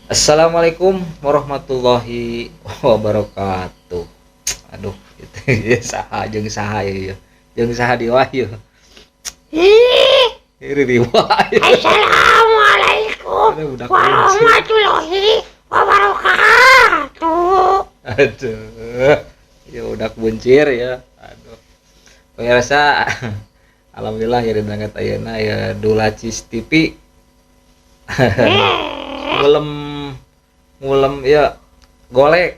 Assalamualaikum warahmatullahi wabarakatuh. Aduh, itu ya saha jeung saha ya. Jeung saha di wahyu. Ih, Iri riwa. Assalamualaikum warahmatullahi wabarakatuh. Aduh, ya udah buncir ya. Aduh. Pemirsa, alhamdulillah ya dinanget ayeuna ya Dulacis TV. Ngulem ngulem ya golek.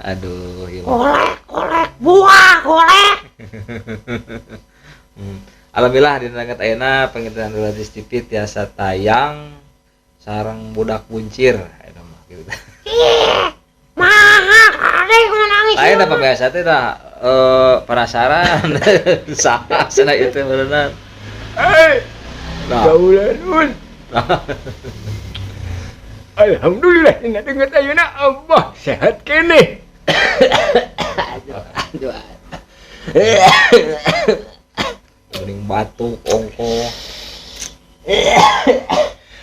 Aduh, ya. Golek, golek buah golek. Alhamdulillah dinanget ayeuna panginten Dulacis TV tiasa tayang sareng budak buncir eta mah gitu. Ih, maha kade nangis. Lain apa biasa teh dah penasaran saha cenah ieu teh beuneunan. Hei. Nah. Gaulan. Alhamdulillah dina denget ayeuna Abah sehat keneh. Aduh, aduh. Geuning batuk ongko.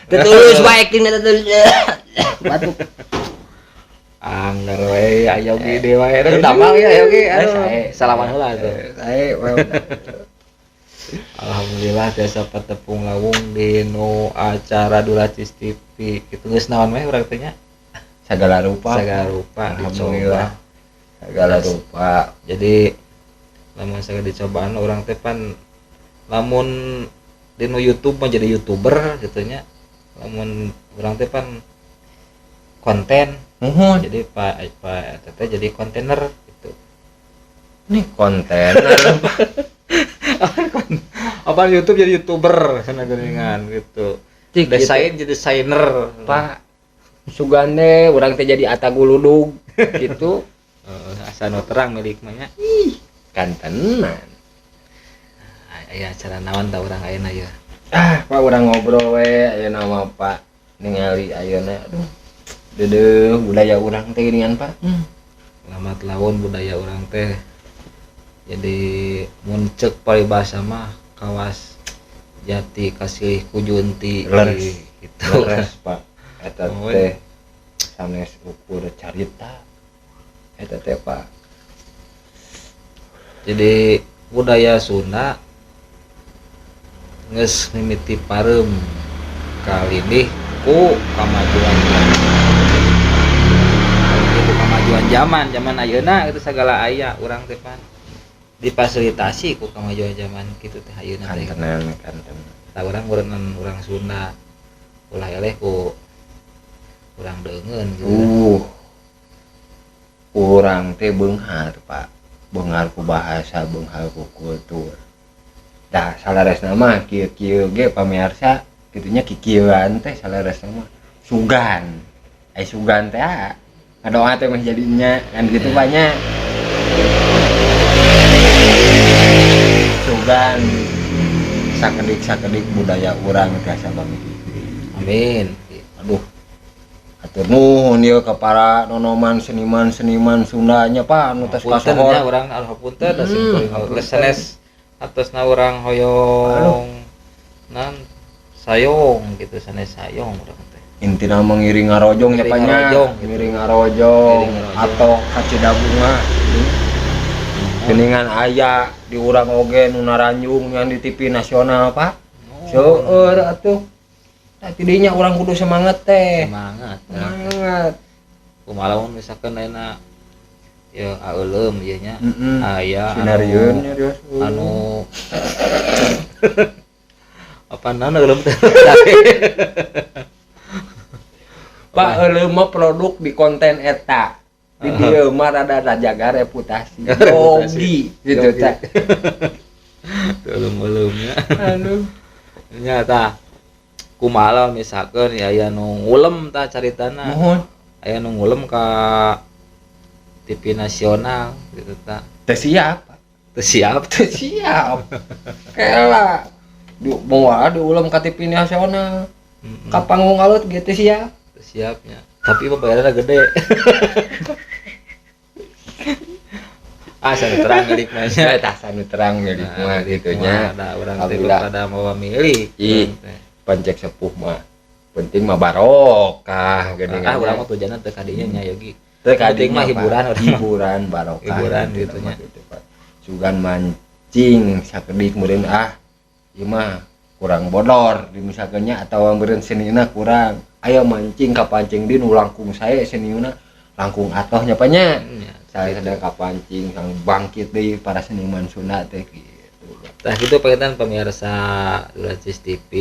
Tetulus wae acting tetulus. Batuk. Angger we aya oge deui wae. Aduh, damang ya aya oge. Aduh, salaman heula atuh. Sae. Alhamdulillah tiasa patepung lawung di nu acara Dulacis TV. Kitu geus naon we urang teh nya? Sagala rupa. Sagala rupa alhamdulillah. Segala rupa. Jadi lamun sagala dicobaan urang teh pan lamun di nu YouTube mah jadi YouTuber gitu nya. Lamun urang teh pan konten. Muhun. Jadi Pak Pak Teteh jadi kontainer gitu. Nih kontainer. Apa YouTube jadi YouTuber sana geuningan gitu. Cik, desain gitu. Jadi desainer. Pak sugande urang teh jadi ataguludug gitu. Asa nu terang milik mah nya. Ih, kantenan. Aya acara naon ta urang ayeuna ya? Ah, Pak urang ngobrol we ayeuna mah Pak ningali ayeuna aduh. Dedeuh budaya urang teh geuningan Pak. Lambat laun budaya urang teh jadi mun ceuk paribasa mah kawas jati kasilih kujunti gitu. Leres Pak. Eta teh sanes ukur carita. Eta teh Pak. Jadi budaya Sunda geus mimiti pareum kalindih ku kamajuan zaman. Ku kamajuan zaman, zaman ayeuna itu sagala aya urang teh pan difasilitasi ku kamajuan zaman kitu teh ayeuna teh. Kantenan, kantenan. Tah urang meureun urang Sunda ulah eleh ku urang deungeun gitu. Urang teh beunghar Pak. Beunghar ku bahasa, beunghar ku kultur. Dah salaresna mah kieu-kieu ge pamirsa kitunya kikieuan teh salaresna mah sugan. Ai sugan teh ngadoa teh mah jadinya kan gitu Pak nya. Sugan sakedik-sakedik budaya urang tiasa bangkit. Amin. Aduh. Atur nuhun ieu ka para nonoman seniman-seniman Sundanya Pak anu tos kasohor. Punten urang alhamdulillah da sing sanes atosna urang hoyong nan sayong gitu sanes sayong urang teh. Intina mah ngiring ngarojong nya Pak nya. Ngiring ngarojong atau kacida bunga. Geuningan aya di urang oge nu naranjung yang di TV nasional Pak. Seueur atuh. Tah tidinya urang kudu semangat teh. Semangat. Semangat. Kumaha lamun misalkan ayeuna ya aeuleum ieu nya. Aya sinarieun nya anu apa naon euleum teh. Pak euleum mah produk di konten eta. Di dieu mah rada jaga reputasi. Yogi gitu teh. Euleum-euleumnya. Aduh. Nya tah. Kumaha misalkan ya aya nu ngulem tah caritana. Muhun. Aya nu ngulem ka TV nasional gitu tah. Teu siap. Teu siap, teu siap. Kela di moal diulem ka TV nasional. Ka panggung alut ge teu siap. Teu siapnya. Tapi pembayaranna gede. Ah, sanu terang milik mah nya. Tah sanu terang milik mah kitu nya. Da urang teh pada mawa milik. Ih, pancek sepuh mah. Penting mah barokah geuning. Ah, urang mah tujuanna teu kadinya nya, Yogi. Teu penting mah kadinya, Pak. Hiburan urang mah. Hiburan barokah. Hiburan gitu gitu nya. Mah gitu, Pak. Sugan mancing sakedik meureun, ah ieu mah kurang bodor di misalkannya atau meureun senina kurang, aya mancing kapancing di nu langkung sae senina, langkung atoh nya, Pak, nya. Nya, saya gitu. Sedang kapancing sang bangkit deui para seniman Sunda teh gitu. Tah gitu, panginten pemirsa Duracis TV.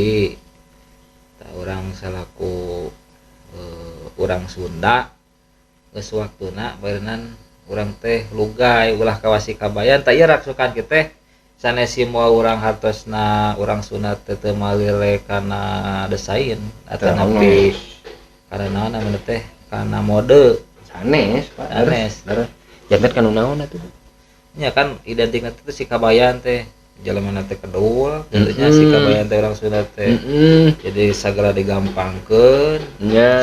Tah, urang salaku urang Sunda geus waktuna beureunan urang teh lugay, ulah kawas si Kabayan. Tah, ieu raksukan kieu teh sanes simbol urang hartosna urang Sunda teh teu malile kana desain atau Teu. Nepi kana naon namanya teh, kana mode. Sanes, Pak. Sanes. Leres. Janten kanu naon atuh? Nya kan identikna teh si Kabayan teh jelema teh kedul gitu nya, si Kabayan teh urang Sunda teh. Jadi segera digampangkeun,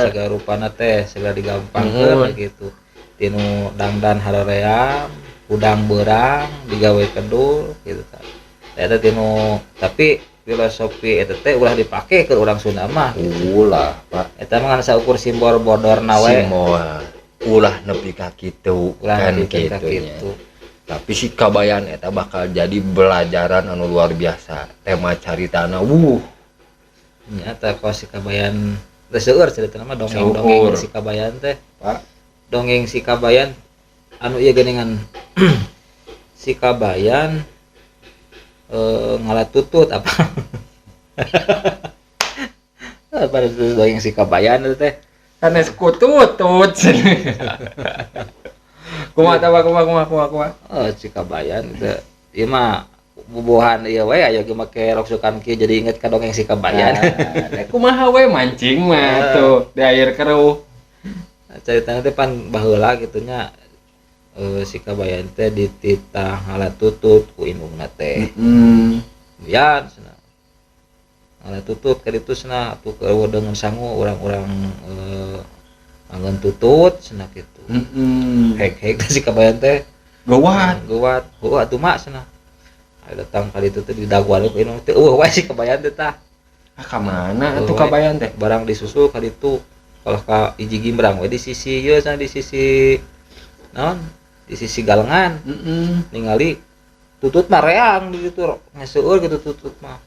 segala rupana teh segera digampangkeun. Gitu tinu dangdan haroream udang beurang digawe kedul gitu kan. Eta tinu, tapi filosofi eta teh ulah dipake ke urang Sunda mah. Ulah, Pak. Eta mah ngan saukur simbol bodorna we. Simbol, ulah nepi ka kitu. Ulah kan nepi ka kitu nya. Kitu. Tapi si Kabayan eta bakal jadi belajaran anu luar biasa, tema caritana wuh. Nya tah, kalau si Kabayan teh seueur ceritana mah, dongeng-dongeng. Seueur. Si Kabayan teh. Pak. Dongeng si Kabayan anu ieu geuningan, si Kabayan ngalah tutut apa apa itu, dongeng si Kabayan itu teh. Sanes kututut. Kumaha tah, Pak? Kumaha, kumaha, kumaha, kumaha? Oh, si Kabayan itu ieu mah bubuhan ieu we, aya ge make roksukan kieu jadi inget ka dongeng si Kabayan. Nah, kumaha we mancing mah tuh di air keruh. Ceritanya teh pan baheula gitu nya, si Kabayan teh dititah ngala tutut ku indungna teh. Ya cenah ngala tutut ka ditu cenah atuh keur dengan sangu urang-urang manggeun tutut cenah kitu. Hek hek teh si Kabayan teh. Gawat. Gawat, heuh atuh mak cenah. Aya datang ka ditu teh didaguan ku indung teh, eueuh wae si Kabayan teh tah. Ah, ka mana atuh Eueuh we. Kabayan teh? Barang disusul ka ditu kalau ka hiji gimbrang we di sisi ieu cenah, di sisi naon, di sisi galengan. Ningali tutut mah reang di ditu ngeseueur gitu tutut mah.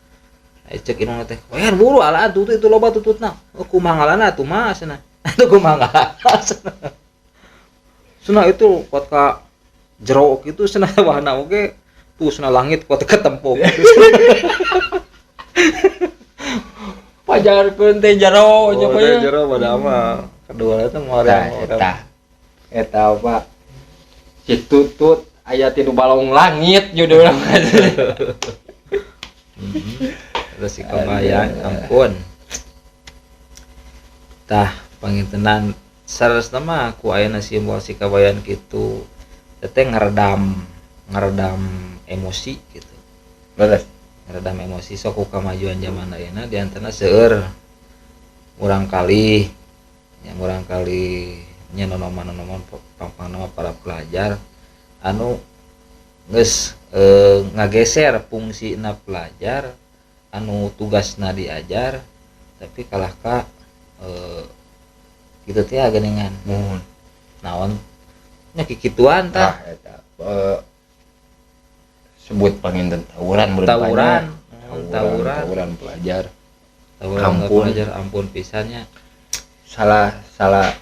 Aya cek indungna teh, "Wayan buru alaan tutut itu, loba tututna." "Oh, kumaha ngalana atuh mah?" cenah. "Atuh kumaha ngalana?" cenah. Cenah itu kuat ka jero gitu cenah, wahana oge tuh cenah, langit kuat ketempo gitu. Pajarkeun teh jero nya. Oh, Pak, ya. teh jero pada mah kedua itu mau Tah, eta eta, Pak, Si tutut aya tinu balong langit judulna mah. Terus si Kabayan, ampun. Tah, pangintenan saleresna mah ku ayeuna simbol si Kabayan kitu teh ngeredam ngeredam emosi gitu. Leres. Ngeredam emosi. Sok ku kamajuan zaman ayeuna diantarana seueur murang kali yang murang kali nya nonoman-nonoman pangpang nama para pelajar anu geus ngageser fungsina pelajar anu tugasna diajar, tapi kalah ka gitu teh geuningan. Muhun. Naon nya kikituan tah. Tah eta, sebut panginten tawuran meureun. Tawuran. Banyak. tawuran. Tawuran pelajar. Tawuran. Ampun. Pelajar, ampun pisannya. Salah salah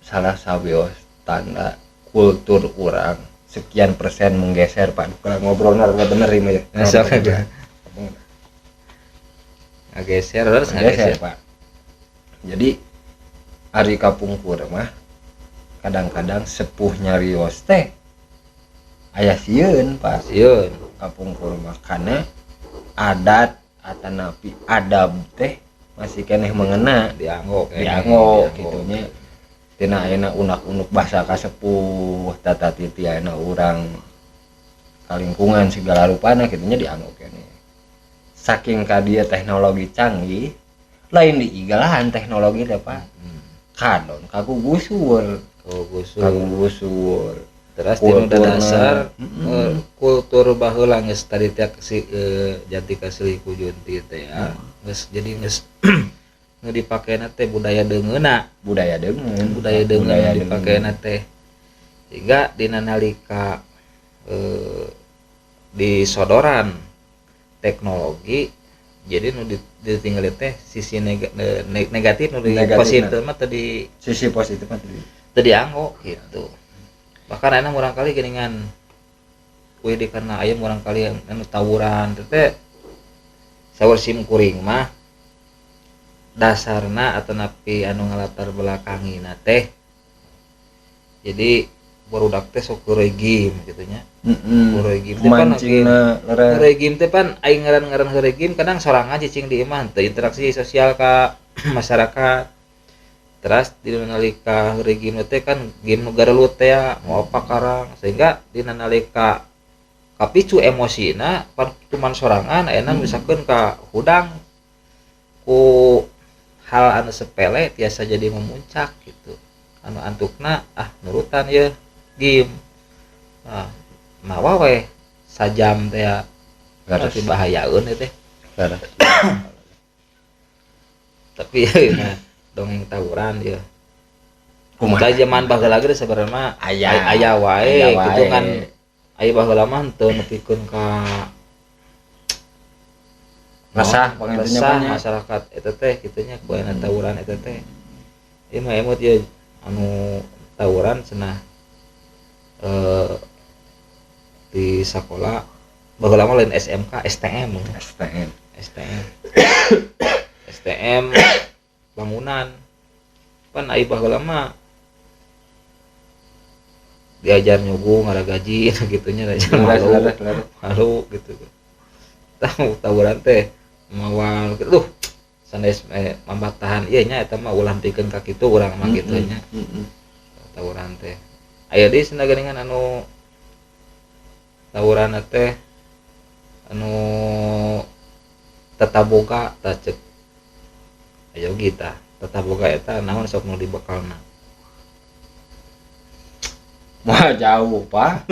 salah sawios tanda kultur urang sekian persen menggeser, Pak. Kalau ngobrol nggak bener ini ya. Nah, sok aja. Ngageser terus. Menggeser. Ngageser. Pak, jadi ari kapungkur mah kadang-kadang sepuh nyarios teh aya sieun, Pak. Sieun. Kapungkur mah karena adat atanapi adab teh masih keneh mengena. Dianggo kayaknya. Dianggo Dianggo. gitu nya. Tina ayeuna unak-unuk bahasa kasepuh, tata titi ayeuna urang kalingkungan segala rupana kitu nya dianggo keneh. Saking ka dieu teknologi canggih, lain diigalahan teknologi teh, Pak. Kadon kagugusur. Kagugusur. Kagugusur. Terus tinu Kulturna. Dasar kultur baheula geus tadi teh si janti kasilih ku junti teh ya. Geus jadi geus Nu dipakena teh budaya deungeunna. Budaya deungeun. Budaya deungeun dipakena teh. Sehingga dina nalika disodoran teknologi jadi nu ditinggali teh sisi negatif nu di positif mah tadi sisi positif mah teu dianggo gitu. Bahkan ayeuna murangkali geuningan kuy di karena aya murangkali anu tawuran teh saur sim kuring mah dasarna atanapi anu ngalatar belakangina teh. Jadi barudak teh sok heureuy game kitu nya. Heureuy game teh pan heureuy game teh pan aing ngaran-ngaran heureuy game kadang sorangan cicing di imah teu interaksi sosial ka masyarakat. Terus dina nalika heureuy game teh kan game nu garelut teh mau apa karang sehingga dina nalika kapicu emosina pan cuman sorangan ayeuna misalkeun ka hudang ku hal anu sepele tiasa jadi memuncak gitu. Anu antukna ah nurutan ye game. Nah, mawa we sajam teh ya. Tapi bahayaeun teh. Tapi ya dongeng tawuran ya. Kumaha zaman baheula ge sabarana mah aya wae gitu kan. Aya baheula mah teu nepikeun ka resah resah masyarakat eta teh kitu nya ku aya tawuran eta teh. Ieu mah emot ieu anu tawuran cenah di sekolah baheula mah lain SMK, STM. STM. STM bangunan. Pan ai baheula mah diajar nyugu ngaragaji kitu nya malu gitu. Tahu tawuran teh mawal gitu. Sanes mambatahan ieu nya eta mah ulah pikeun ka kitu urang mah kitu nya. Tawuran teh. Aya deui cenah geuningan anu tawuran teh anu tataboga tah ceuk ayo kita tataboga eta naon sok nu dibekalna. Wah jauh Pak.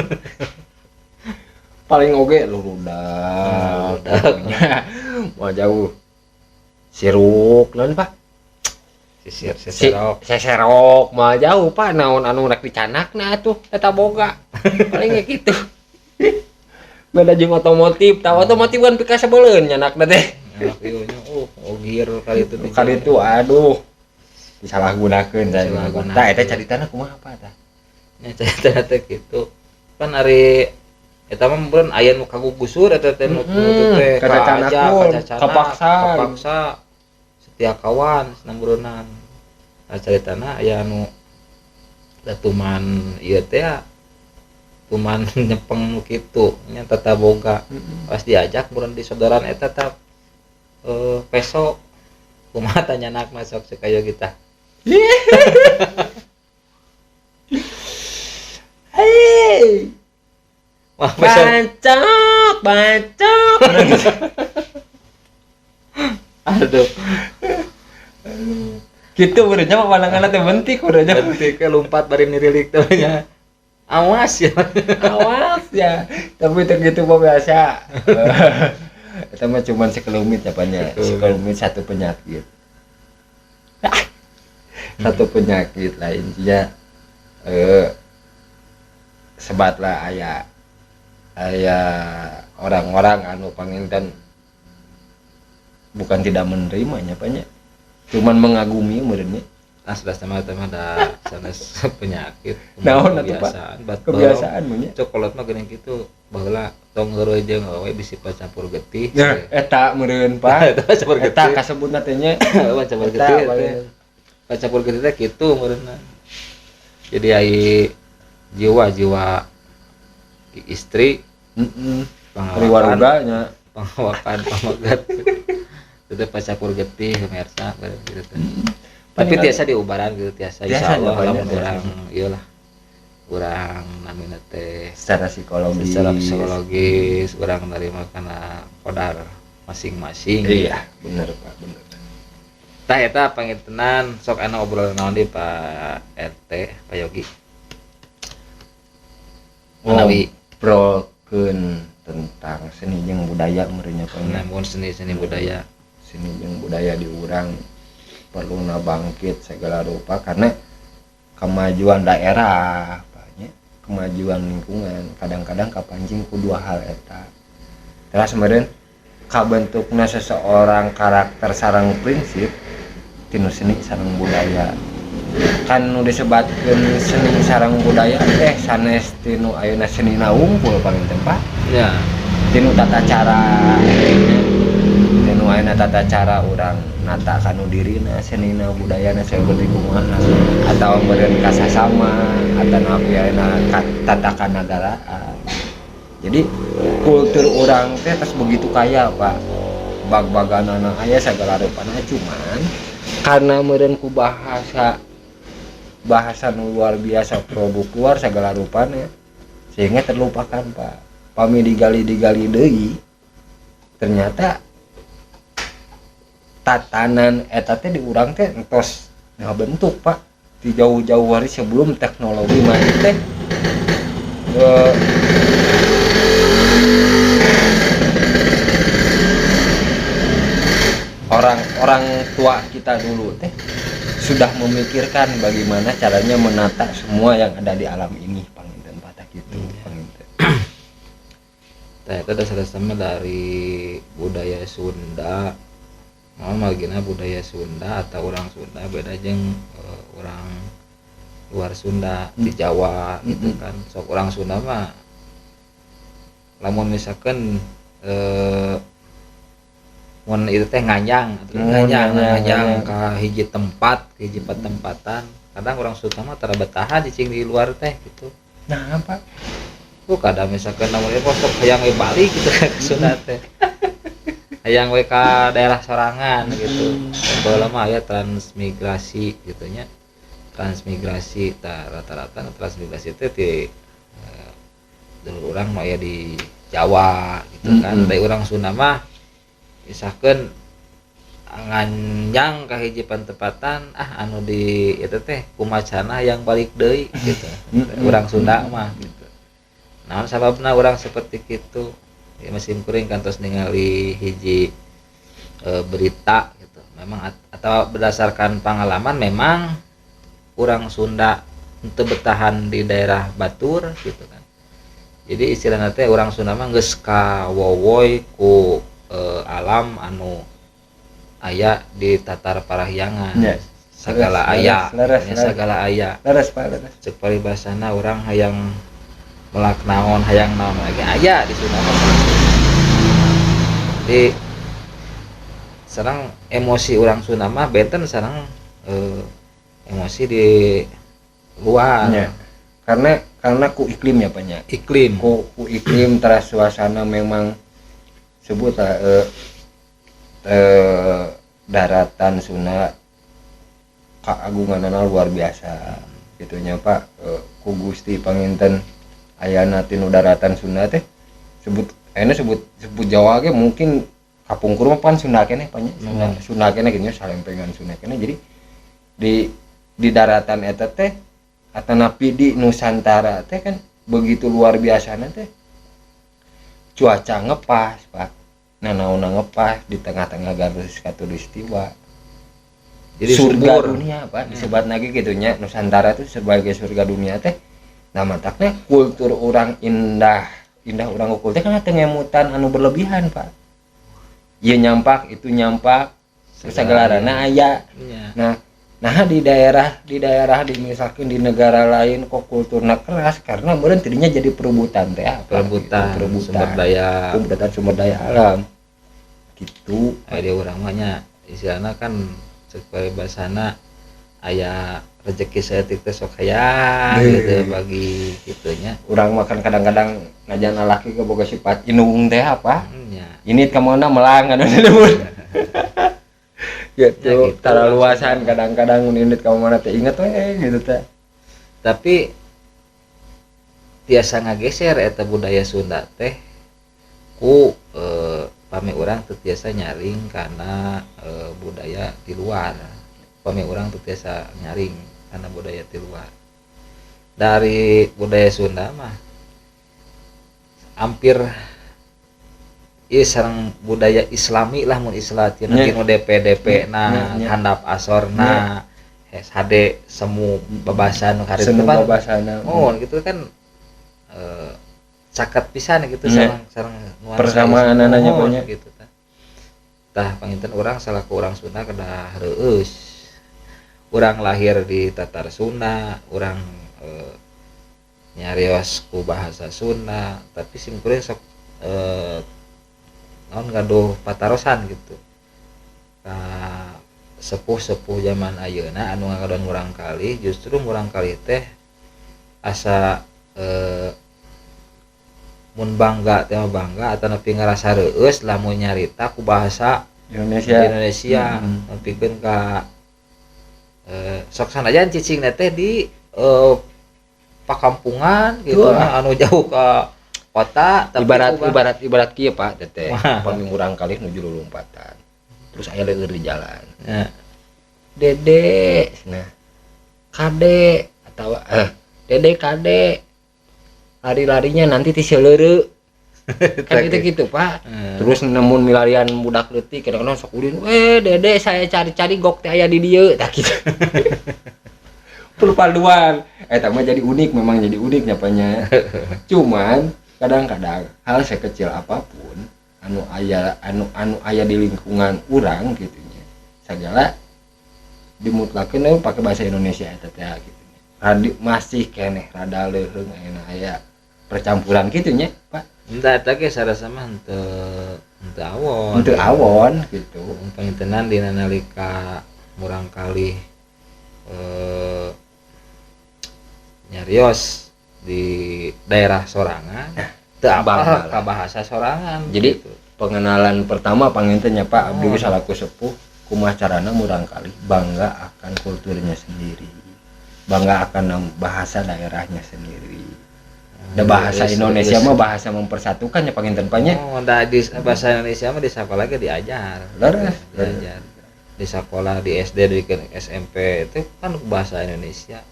Paling oge lurudak. Wah jauh. Siruk lain Pak. Sisir seserok. Seserok mah jauh Pak naon anu rek dicanakna atuh eta boga. Paling ge kitu. Beda jeung otomotif, tahu otomotif kan pikasebeleun nyanakna teh. Nyanak ieu nya ogir kali itu. Kali itu aduh. Disalahgunakeun tah eta caritana kumaha Pak tah? Nya caritana teh kitu. Pan ari eta mah meureun aya nu kagugusur eta teh nu teh kapaksa. Setia kawan senamburunan. Nah caritana aya anu datuman ieu teh tuman nyepeng nu kitu nya tataboga. Pas diajak meureun disodoran eta tah peso kumaha tah nyanak masuk sakaya kita. Hei. Wah, bacok, bacok. Aduh. Gitu berenya pandangan teh bentik berenya. Bentik lompat bari nirilik teh nya. Awas ya. Awas ya. Tapi teu kitu mah biasa. Eta mah cuman sekelumit ya Pak. Sekelumit satu penyakit. Satu penyakit lah intinya. Sebatlah aya orang-orang anu panginten bukan tidak menerima nya Pak nya. Cuman mengagumi meureun nya. Ah sudah sama-sama da sanes penyakit. Naon atuh Pak? Kebiasaan mah nya. Coklat mah geuning kitu baheula tong heureuy jeung we bisi campur getih. Ya eta meureun Pak. Eta campur getih. Eta kasebutna teh nya. Campur getih. Campur getih teh kitu meureunna. Jadi ai jiwa-jiwa istri pengawakan nya pengawakan pamegat itu campur getih pemirsa gitu. Tapi tiasa diubaran gitu tiasa insyaallah lamun urang ieu lah urang namina teh secara psikologis urang nerima kana qadar masing-masing. Iya, bener Pak, bener. Tah eta pangintenan sok ana obrolan naon deui Pak RT, Pak Yogi. Manawi obrolkeun tentang seni jeung budaya meureun nya Pak. Namun seni budaya. Seni jeung budaya di urang. Perluna bangkit segala rupa karena kemajuan daerah banyak, kemajuan lingkungan kadang-kadang kapancing ku dua hal eta. Terus meureun kabentukna seseorang karakter sareng prinsip tinu seni sareng budaya. Kan nu disebatkeun seni sareng budaya teh sanes tinu ayeuna senina wungkul panginten Pak. Ya. Tinu tata cara, tinu ayeuna tata cara urang nata kanu dirina senina budayana seperti kumaha atau meureun kasasama atanapi ayeuna tata kanagaraan. Jadi kultur urang teh tos begitu kaya Pak, bag-baganana aya sagala rupana, cuman karena meureun ku bahasa nu luar biasa produk luar sagala rupana sehingga terlupakan Pak. Pami digali-digali deui ternyata tatanan eta teh di urang teh entos ngabentuk Pak di jauh-jauh hari sebelum teknologi maju teh. Orang-orang tua kita dulu teh sudah memikirkan bagaimana caranya menata semua yang ada di alam ini panginten patah gitu panginten. Nah, itu dasar-dasarnya dari budaya Sunda. Mau margina budaya Sunda atau orang Sunda beda jeung orang luar Sunda di Jawa gitu kan. Sok orang Sunda mah lamun misalkan mun itu teh nganyang atau nganyang ka hiji tempat, ke hiji petempatan. Kadang orang Sunda mah tara betahan cicing di luar teh gitu. Nah, apa? Ku kadang misalkan lamun ieu sok hayang we balik gitu ke Sunda teh. Hayang we ka daerah sorangan gitu. Baheula mah aya transmigrasi gitu nya. Transmigrasi tah rata-rata transmigrasi teh ti dulur urang mah aya di Jawa gitu kan. Dari urang Sunda mah misalkan nganjang ka hiji pentempatan anu di itu teh kumacana yang balik deui gitu. Urang Sunda mah gitu. Naon sababna urang seperti kitu? Ya masih kuring kantos ningali hiji berita gitu. Memang atau berdasarkan pengalaman memang urang Sunda teu betahan di daerah batur gitu kan. Jadi istilahna teh urang Sunda mah geus kawowoy ku alam anu aya di Tatar Parahyangan. Yes. Segala aya, segala aya. Leres Pak, leres. Cek paribasana urang hayang melak naon, hayang naon lagi aya di Sunda mah. Jadi sareng emosi urang Sunda mah benten sareng emosi di luar. Ya. Karena ku iklim ya Pak nya. Iklim. Ku iklim teras suasana memang sebut daratan Sunda keagunganana luar biasa gitunya Pak. Ku Gusti panginten ayana tinu daratan Sunda teh sebut ayeuna sebut Jawa ge mungkin kapungkur mah pan Sunda keneh Pak nya. Sunda keneh gitu salempengan Sunda keneh. Jadi di daratan eta teh atanapi di Nusantara teh kan begitu luar biasana teh cuaca ngepas Pak, nanaona ngepas di tengah-tengah garis khatulistiwa. Jadi surga subur dunia Pak disebat lagi gitunya Nusantara itu sebagai surga dunia teh. Nah matakna kultur orang indah orang ukul teh kan teu ngemutan anu berlebihan Pak. Ieu nyampak itu nyampak sagalarana aya. Nah di daerah di misalkan di negara lain kok kulturna keras karena meureun tidinya jadi perebutan teh apa? Perebutan gitu, sumber daya, perebutan sumber daya alam gitu. Aya di urang mah nya istilahna kan cek paribasana aya rezeki saeutik teh sok hayang gitu bagi kitunya. Urang makan kadang-kadang ngajan lalaki ge boga sifat inung teh apa? Nya. Ini ka mana melang anu lembur. Gitu, ya, gitu tara luasan kadang-kadang unit kamu mana teh inget we gitu teh. Tapi tiasa ngageser eta budaya Sunda teh ku pami urang teu tiasa nyaring kana budaya di luar. Pami urang teu tiasa nyaring kana budaya di luar. Dari budaya Sunda mah hampir Ieu sareng budaya Islami lah mun istilah tina Nya. tinu DP-DP na Nya, nya. handap asorna HD semu babasan nu harita Semu pan. babasana. Oh, gitu kan caket pisan gitu Nya. sareng sareng nuansa Persamaanana nya, Islam. Pak, nya. Gitu tah. Tah panginten urang salaku urang Sunda kedah reueus. Urang lahir di Tatar Sunda, urang nyarios ku bahasa Sunda, tapi simkuring sok naon gaduh patarosan gitu. Ka sepuh-sepuh zaman ayeuna anu ngagaduhan murangkalih, justru murangkalih teh asa mun bangga teh mah bangga atau nepi ngarasa reueus lamun nyarita ku bahasa Indonesia. Indonesia nepikeun ka sok sanajan cicingna teh di pakampungan gitu Tuh. nah, anu jauh ke kota tapi Ibarat ku bah- ibarat ibarat kieu Pak teteh. Wah. Pami murangkalih nuju lulumpatan. Terus aya leueur di jalan. Ya. Dede, nah, kade atau dede kade lari-larinya nanti tiseleureu kan itu gitu Pak. Terus nemun milarian budak leutik kadang-kadang sok ulin, dede saya cari-cari gok teh aya di dieu tah gitu. Perpaduan eta mah jadi unik, memang jadi unik nyapanya. Cuman kadang-kadang hal sekecil apapun anu aya anu anu aya di lingkungan urang gitu nya, segala dimutlakeun we pakai bahasa Indonesia eta teh gitu nya. Radi masih keneh rada leuheung ayeuna aya percampuran gitu nya Pak. Entah eta ge sarasa mah henteu henteu awon. Henteu awon gitu. Pangintenan dina nalika murangkalih nyarios di daerah sorangan teu apal bangga lah. ka bahasa sorangan Jadi, gitu. Pengenalan pertama panginten nya Pak, abdi Oh. ge salaku sepuh kumaha carana murangkalih bangga akan kulturnya sendiri, bangga akan bahasa daerahnya sendiri. Da bahasa Indonesia mah bahasa mempersatukan ya panginten Pak nya. Oh, da di bahasa Indonesia mah di sekolah ge diajar. Leres, Diajar. Di sekolah di SD di SMP itu kan bahasa Indonesia.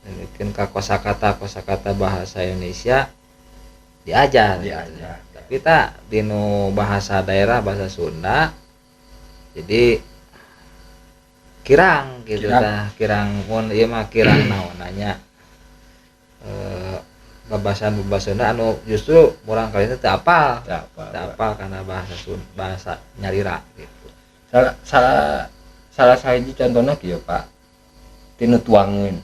Bikin ka kosakata kosakata bahasa Indonesia diajar. Diajar. Tapi tak dinu bahasa daerah bahasa Sunda jadi kirang gitu. Kirang. Tah kirang mun ieu mah kirang naon nanya babasan bahasa Sunda anu justru murangkalih teh teu apal. Teu apal. Teu apal karena bahasa Sunda bahasa nyalira gitu. Salah salah salah sahiji contohna kieu Pak, tinu tuangeun,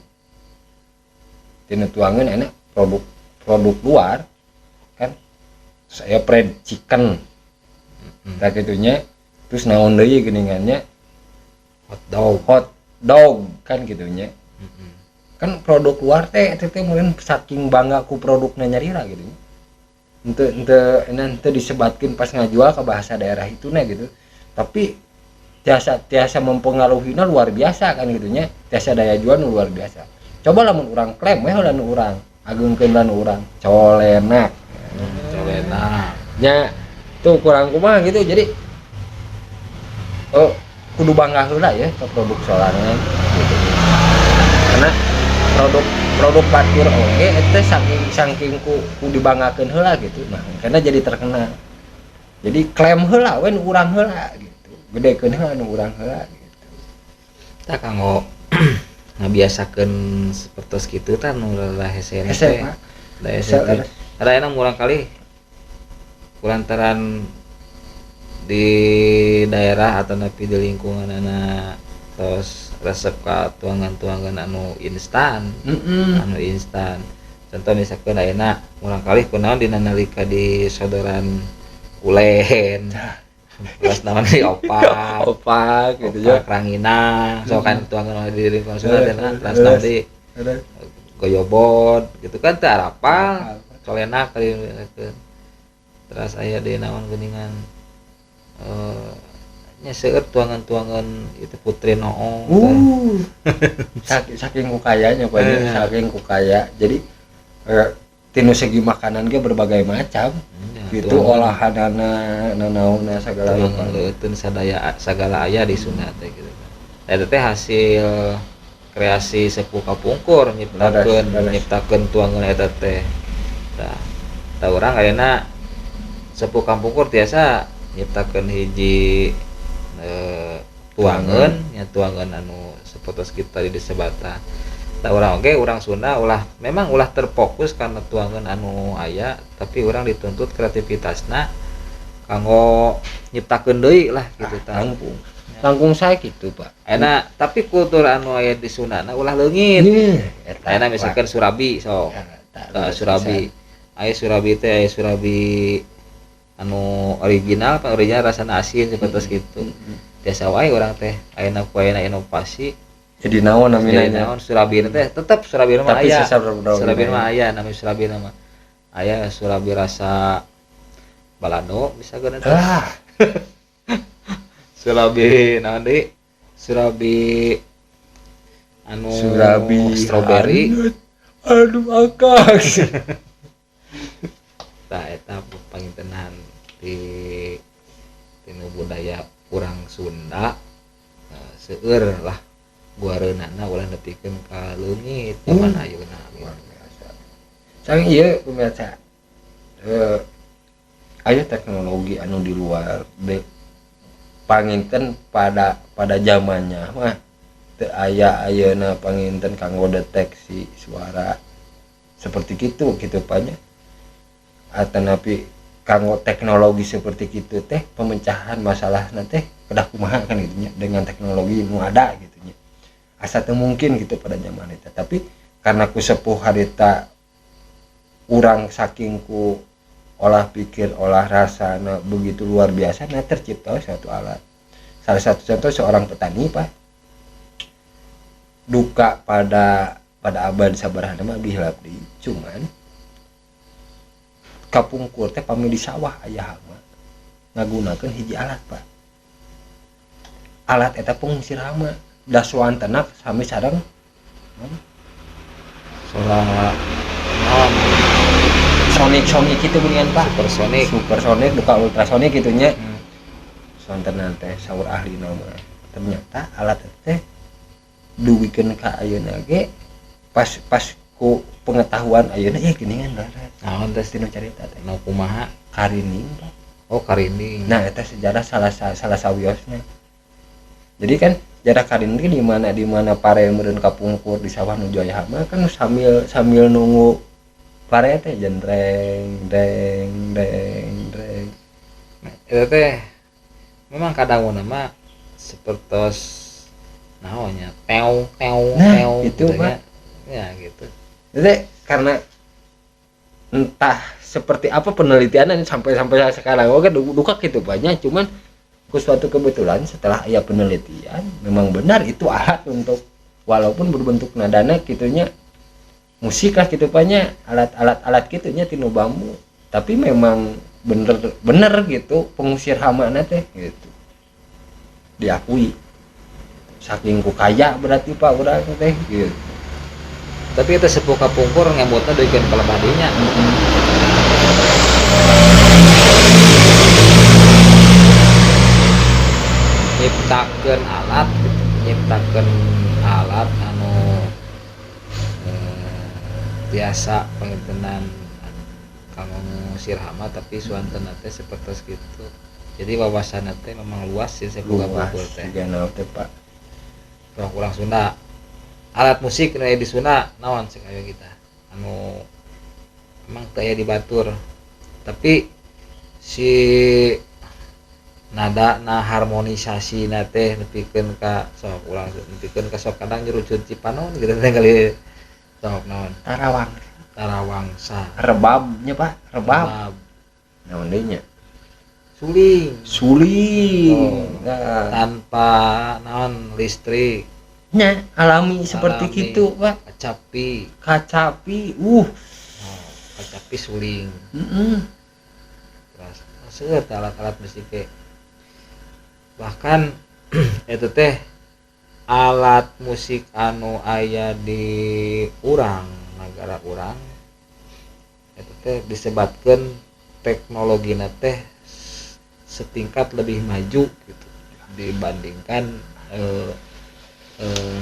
tinu tuangeun enak produk produk luar kan, terus aya fried chicken tah kitunya, terus naon deui geuningannya, Hot dog. Hot dog kan gitunya. Kan produk luar teh teh teh meureun saking bangga ku produkna nyalira gitu nya. Henteu henteu henteu disebatkeun pas ngajual ke bahasa daerah itu nah gitu, tapi tiasa tiasa mempengaruhinya luar biasa kan gitunya, tiasa daya jual nu luar biasa. Coba lamun urang klaim we heula nu urang agungkeun lah nu urang colenak. Colenak. Nya tuh kurang kumaha gitu, jadi oh kudu bangga heula ya ke produk sorangan gitu, karena produk produk batur oge eta saking saking ku dibanggakeun heula gitu nah, karena jadi terkenal, jadi klaim heula we nu urang heula gitu, gedekeun heula nu urang heula gitu. Tah kanggo ngabiasakeun sapertos kitu tah nu rada hese Hese, teh. Pak. Da hese Hese, teh. leres. Ada enak murangkalih kulantaran di daerah atau nepi di lingkungan anak terus resep ka tuangan-tuangan anu instan. Anu instan contoh misalkan ayeuna murangkalih kunaon dina nalika di sodoran ulen terus naon di opak. Opak gitu ya. Opak ranginang so kan tuangan di lingkungan Sunda teh nah, terus naon di goyobod gitu kan teu arapal colenak kali terus aya di naon geuningan nya seueur tuangan-tuangan itu putri noong. Saking saking ku kayanya Pak, Eh. saking ku kaya. Jadi tinu segi makanan ge berbagai macam. Nya, gitu tuangan- olahanana nanaonna segala rupa. Tuangan leuteun sadaya sagala aya di Sunda teh gitu kan. Eta teh hasil kreasi sepuh kapungkur nyiptakeun Leres, leres. nyiptakeun tuangan eta teh. Tah, tah urang ayeuna Sepuh kapungkur tiasa nyiptakeun hiji tuangeun nya, tuangeun anu sapertos kita di disebatan. Tah urang oge urang Sunda ulah memang ulah terfokus karena tuangeun anu aya, tapi urang dituntut kreativitasna kanggo nyiptakeun deui lah gitu tah. Langkung. Langkung saya gitu, Pak. Enak, tapi kultur anu aya di Sundana ulah leungit. Eta, Enak misalkan surabi sok. Eta, Surabi. Aya surabi teh, aya surabi anu original, Pak, original rasana asin seperti gitu. Biasa wae urang teh ayeuna ku ayeuna inovasi. Jadi naon namina? Jadi naon surabi teh tetep surabi mah Tapi aya. surabi Surabi mah aya, namanya surabi mah. Aya surabi rasa balado bisa geuna teh. Ah. Surabi naon deui? Surabi anu Surabi strawberry. Aduh akak. Tah eta pangintenan di tinu budaya urang Sunda seueur lah guareunana ulah nepikeun ka leungit zaman ayeuna. Luar biasa. Sareng ieu pemirsa. Aya teknologi anu di luar de panginten pada zamannya mah teu aya ayeuna panginten kanggo deteksi suara seperti kitu kitu panya. Atanapi kanggo teknologi seperti kitu teh pemecahan masalahna teh kedah kumaha kan gitu nya dengan teknologi nu ada gitu nya. Asa teu mungkin gitu pada zaman eta, tapi karena ku sepuh harita urang saking ku olah pikir, olah rasa nah, begitu luar biasa nah tercipta suatu alat. Salah satu contoh seorang petani Pak duka pada abad sabaraha mah abdi hilap deui, cuman kapungkur teh pami di sawah aya hama ngagunakeun hiji alat Pak. Alat eta pengusir hama dasuantena sami sareng Sola sonik-sonik kitu geuningan Pak. Supersonik. Supersonik duka ultrasonik kitu nya. Sontenan teh saur ahli nama. Ternyata alat teh dugikeun ka ayeuna ge pas ku pengetahuan ayeuna ya geuningan laras. Naon teh tinu carita teh? Nu kumaha? Karinding Pak. Oh, karinding. Nah, eta sejarah salah sawiosna. Jadi kan sejarah karinding di mana pare meureun kapungkur di sawah nu aya hama kan sambil nunggu pare teh jentreng deng deng deng. Nah, eta teh memang kadang mah sepertos naonnya teo teo nah, teo gitu, Pak. Ya gitu. Jadi karena entah seperti apa penelitiannya sampai sekarang oke duka gitu banyak, cuman ku suatu kebetulan setelah aya penelitian memang benar itu alat untuk walaupun berbentuk nadana gitunya musik lah gitu banyak alat-alat gitunya tinu bambu, tapi memang bener gitu pengusir hama teh gitu diakui saking ku kaya berarti Pak urang teh gitu. Tapi itu sepuh kapungkur ngemutna deukeun ka lebah dinya. Nyiptakeun alat gitu, nyiptakeun alat anu biasa pangintenan kanggo ngusir hama tapi suantenna teh sapertos kitu. Jadi wawasanna teh memang luas sih sepuh kapungkur teh. Luas teh Pak. Urang Sunda alat musik nu aya di Sunda naon cek ayo kita anu emang teu aya di batur tapi si nada na harmonisasi na teh nepikeun ka sok urang nepikeun ka sok kadang nyerucut Cipanon gitu teh kali sok naon Tarawang Tarawangsa rebabnya Pak rebab naon deui nya suling suling oh, nah. Tanpa naon listrik nya alami seperti gitu Pak. Kacapi oh, kacapi suling. Terus seueur alat-alat musik ge. Bahkan itu teh alat musik anu aya di urang nagara urang itu teh disebatkeun teknologina teh setingkat lebih maju gitu dibandingkan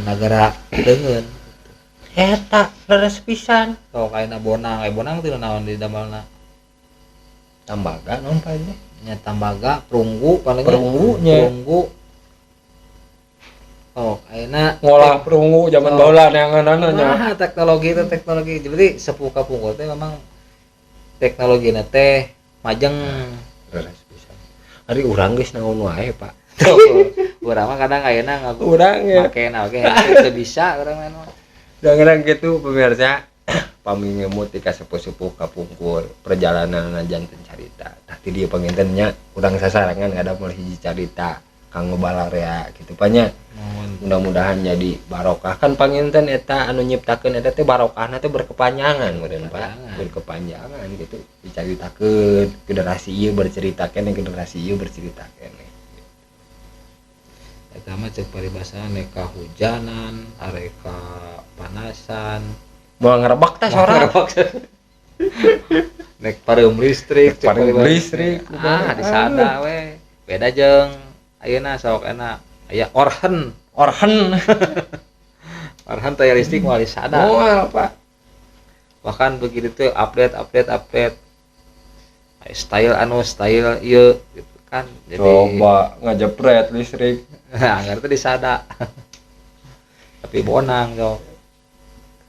nagara deungeun gitu. Eta leres pisan Sok ayeuna bonang, aya bonang teh naon di damelna? Tambaga naon Pak ini? Nya tambaga, perunggu paling Perunggunya. Perunggu. Oh, ayeuna Ngolah perunggu zaman Oh. baheula neanganana nya. Nah, teknologi itu teknologi. Jadi sepuh kapungkur teh memang teknologi teh majeng. Leres pisan. Ari urang geus naon wae, Pak. Tuh, urang mah kadang ayeuna ngaku Urang ya. make na oge teu bisa urang mah. Jangan gitu pemirsa. Pami ngemut ti ka sepuh-sepuh kapungkur perjalanan janten carita. Tah ti dieu panginten nya urang sasarangan ngadamel hiji carita kanggo balarea gitu Pak nya. Nuhun. Mudah-mudahan jadi barokah kan panginten eta anu nyiptakeun eta teh barokahna teh berkepanjangan meureun Pak. Berkepanjangan. Berkepanjangan gitu dicaritakeun generasi ieu bercerita keneh generasi ieu bercerita keneh. Eta mah cek paribasana neka hujanan, areka panasan. Moal ngerebek teh sora. Nek pareum listrik, Nek pareum paribasa. listrik. Ah, disada we. Beda jeung ayeuna sok enak. Aya orhen. Orhen. Orhen teh listrik moal disada. Moal Pak. Bahkan begitu tuh update update update. Aya style anu style ieu gitu kan. Jadi Coba ngajepret listrik. anggar teh disada. Tapi bonang sok.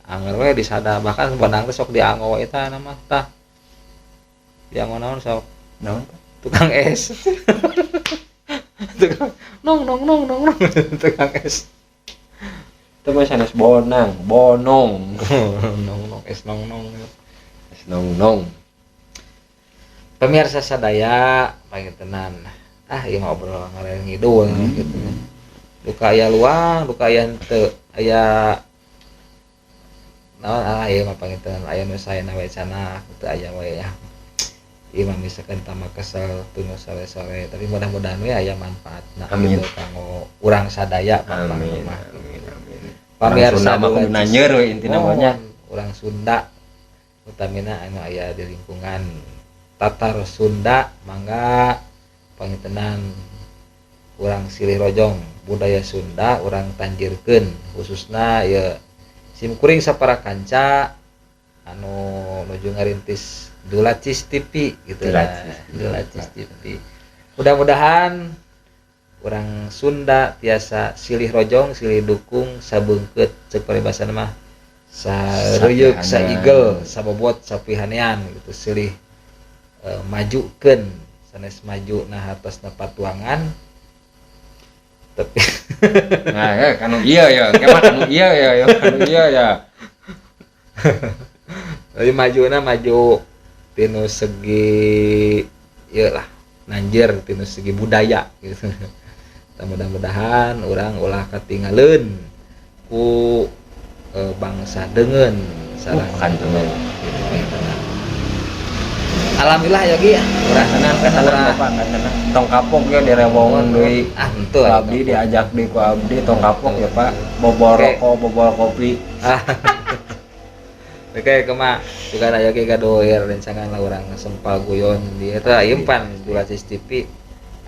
Anggar we disada, bahkan bonang teh sok dianggo eta nama tah. Dianggo naon sok? Naon Pak? Tukang es. Tukang nong nong nong nong nong tukang es. Itu mah sanes bonang, bonong. Nong nong es nong nong. Es nong nong. Pemirsa sadaya pangintenan. Ah, ieu mah obrol ngalor ngidul gitu. Duka aya luang, duka aya henteu, aya naon ah ieu mah pangintenan aya nu saena we cenah teu aya we ya. Ieu mah misalkan tambah kesel tunu sore-sore, tapi mudah-mudahan we aya manfaatna Amin. gitu kanggo urang sadaya Amin. mah. Amin amin. Pamirsa Urang Sunda mah kudu nanyer we intina mah nya. Urang Sunda utamina anu aya di lingkungan Tatar Sunda mangga pangintenan urang silih rojong budaya Sunda urang tanjirkeun khususna ya sim kuring sapara kanca anu nuju ngarintis Dulacis TV gitu lah. Dulacis TV. Dulacis TV. Mudah-mudahan urang Sunda tiasa silih rojong silih dukung sabeungkeut cek paribasana mah sareuyeuk saigel sabobot sapihanean gitu silih majukeun sanes maju nah hartosna patuangan tapi Nah, ya, kanu iya ya, kemah kanu iya ya, ya kanu iya ya. tapi majuna maju tinu segi ieu lah nanjir tinu segi budaya gitu. Tah mudah-mudahan urang ulah katinggaleun ku bangsa deungeun sareng Kantenan. gitu pangintenan. Alhamdulillah ya Ki ya. Urang Tenang, tenang, Bapak, tenang. Tong kapok ya direwongan deui. Ah, henteu. Ku abdi diajak deui ku abdi tong kapok ya, Pak. Bobol Oke. rokok, bobol kopi. Oke, kema juga aya ge gaduh rencangan lah urang sempal guyon di eta ieu pan Dulacis TV.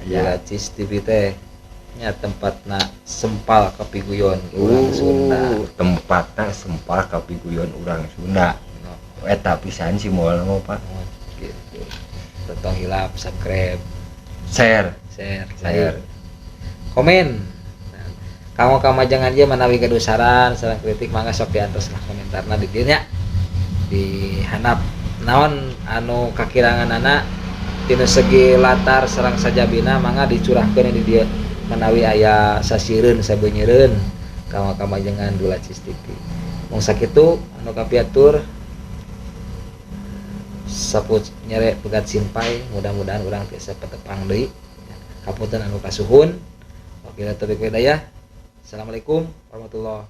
Aya. Dulacis TV teh nya tempatna sempal kapiguyon urang Sunda. Tempatna sempal kapiguyon urang Sunda. No, Eta pisan sih moal mah, Pak. gitu. Tong hilap subscribe, Share, share, share. like, komen. Nah, kamu kamajangan dia manawi gaduh saran, saran kritik mangga sok diantos lah komentarna di dieu nya. Di handap naon anu kakiranganana tina segi latar sareng sajabina mangga dicurahkeun di dieu manawi aya sasireun sabeunyereun kanggo kamajengan Dulacis TV. Mung sakitu anu kapiatur saput nyere pegat simpai mudah-mudahan urang tiasa petepang deui. Kapunten anu kasuhun. Wabillahi taufiq wal hidayah. Assalamualaikum warahmatullahi